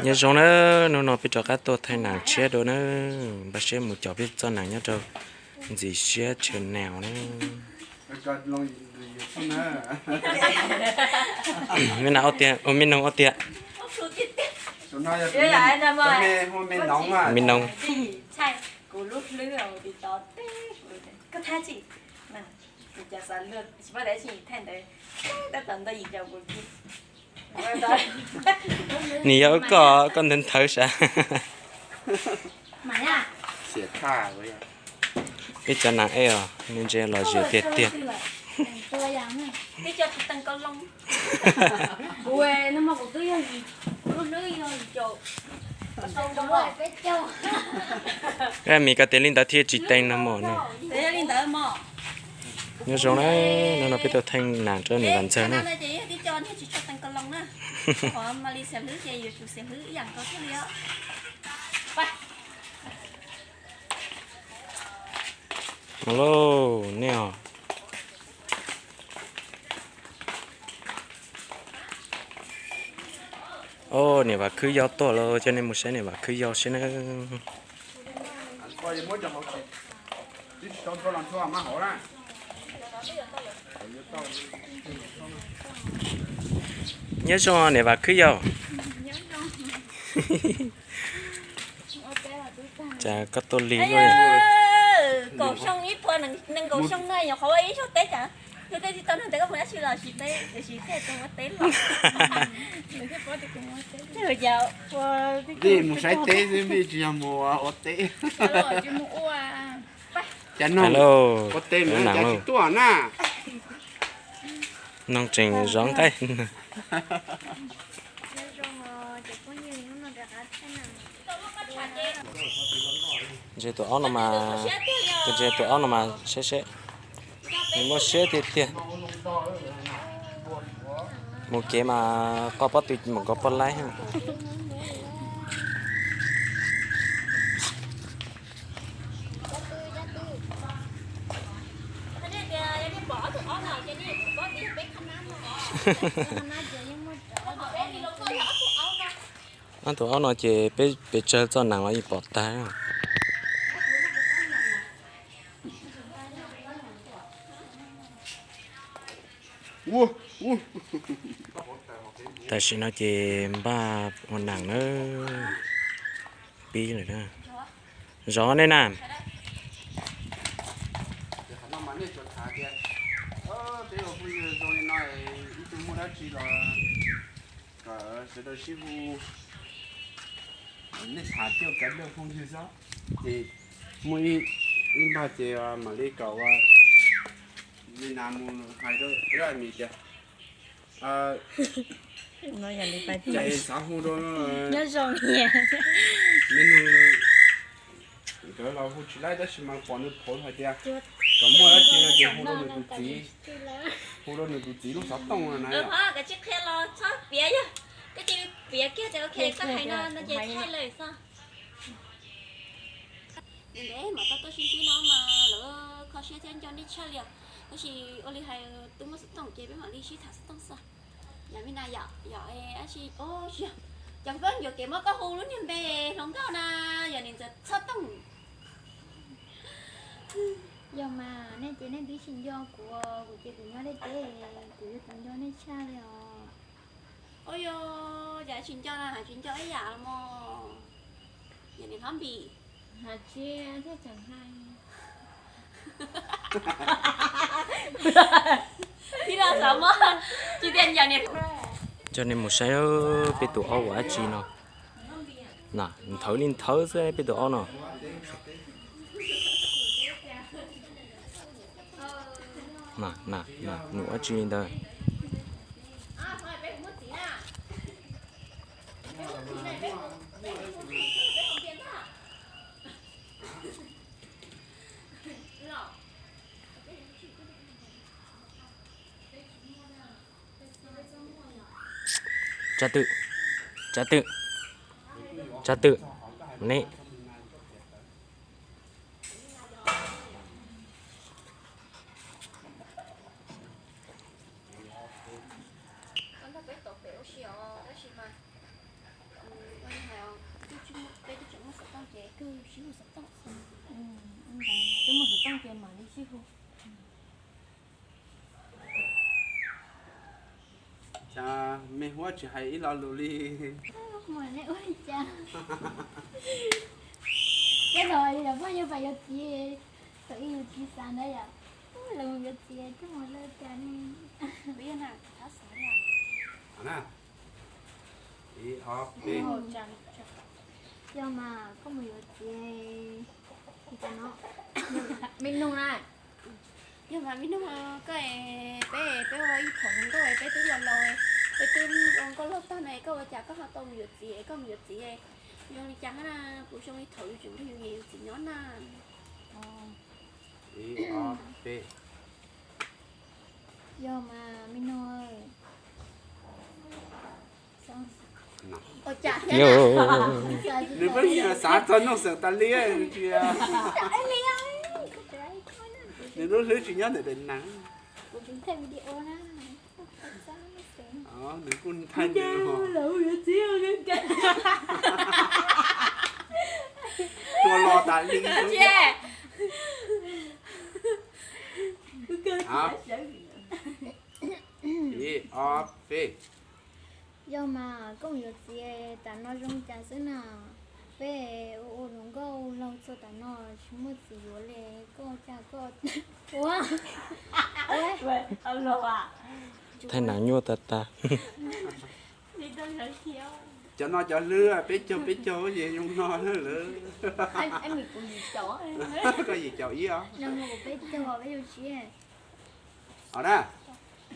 Nyob zoo na, hnub no peb rov qab tuaj thaij nam tshiab dua na, npaj siab mus caum peb txoj nam nyob rau ntxim siab channel na. Me nam ua tiag, ua me noog ua tiag. Me noog. Nws yog koj, koj nthawv nthawv sav. Ib cov nam ej os, nws ntse los zem tiag tiag. Ej, mis koj tias li ntawd thiaj tsis teev no mog no. Nyob zoo na, hnub no peb tuaj thaij nam rau niam Vam Ntxawg na. Ua lauj, nej os. Os, niam Vam Khwb Yau tuaj los, coj nej mus saib niam Vam Khwb Yau seb na. Nyob zoo niam Vam Khwb Yau. Cas koj tuaj lig luaj li. Kaum xyoo ib puas nees nkaum xyoo na, nyuam qhuav ua ib zaug teb cas yog tej tsis tau nug tes koj mus dab tsi los tsis teb, tiam sis thiaj tau ua teb los. Vij mus saib teb xwb, Vij tsis yog mus ua teb. Cas noog ua teb mas cas tsis tuaj na. Noog tseem zov nqaij. Ntsia tus aub no mas, tus ntsia tus aub no mas seb seb, nws muaj siab tiag tiag. Mus kev mas qoj pob tw mus nkov pob laib. Ob tug aub no ces peb pes tsawg txoj nees los yeej pom tag. Tam sim no ces npaj ua nees na, pib lawm na. Zov nej na. Sawv daws sib hu, nej tham coj kav dej phooj ywg xwb. Ces muaj ib npag ces mam li kom ua li nas mus hais rau Amis tias, ces xav hu rau me nug nkawd los hu tsis laib tab sis mas pom nws phob hais tias kom muaj dab tsi no ces hu rau nws tus txiv, hu rau nws tus txiv lub xov tooj no na. Koj tsis qhia los txhob piav, yog koj cia li piav kiag tias ok koj hais no no ces thaij lawm xwb. Ntev mam tau tuaj sib ntsib no mas lawv kho siab thiab nco nej tshaj li os. Tab sis ua li hais twb muaj xov tooj ces peb mam li sib tham xov tooj xwb. Yog me na yom, yog dab tsi, tsis yog, cov peb yuam kev muab koj hu lub niag npe hluas nkauj na, yog nim ntxawm txhob tooj. Yog mas nej ces nej twb tsis nco kuv, kuv ces kuv nyob deb deb, kuv yuav tsis nco nej tshaj li os. Ua yog, yog tsis nco na, tsis nco ib yam los mas. Yog nim hlob Npis. Hais tsis thiaj tseem hais. Tib lo xav muab, tsis tias yog nim. Coj nej mus saib peb tus aub ua dab tsi no. Na, nthawv li nthawv xwb peb tus aub no. Na, na, na, nws ua dab tsi li ntawd. Tsav twm, tsav twm, tsav twm, ne. Tab sis mas, ua li hais, twb tsis muaj, peb twb tseem muaj xov tooj ces kawg sib hu xov tooj. Twb muaj xov tooj ces mam li sib hu. Cas me huab tsis hais ib lo lus li? Mus neb ua li cas? Tej zaum yog poj yuav pab yuav txiv, thaum ub yus tsis xav ntawd yom. Lawv mus yuav txiv twb mus lawv cas ne? Kuv yog na, thab xav na. Ib ob peb. Yog mas koj mus yuav txiv, me nug na. Yog mas me nug, koj, peb, peb ua ib thaum hluas nkauj peb twb laus laus, peb twb ua nkauj laug tag no koj ua cas koj ho tau mus yuav txiv, koj mus yuav txiv zoo li cas na? Puas zoo li thaum yus tseem nrog yus niam yus txiv nyob na? Ib ob peb. Yog mas me nug, nws pheej xav txog nuj xeem tas li, nws lub hlwb tsis nyob ntawm Daim Neeg. Nws kuj nthaij nws tua los tas li. Ib ob peb. Yog mas koj mus yuav txiv tas no zoo cas xwb na? Peb ua ua hluas nkauj laug txog tas no tsis muaj txiv yuav li, koj cas koj ua thaij nas nyuaj tas tas. Cov no cov hlwb peb caug peb caug ces zoo no lawm. Koj yim caum ib os. Os na.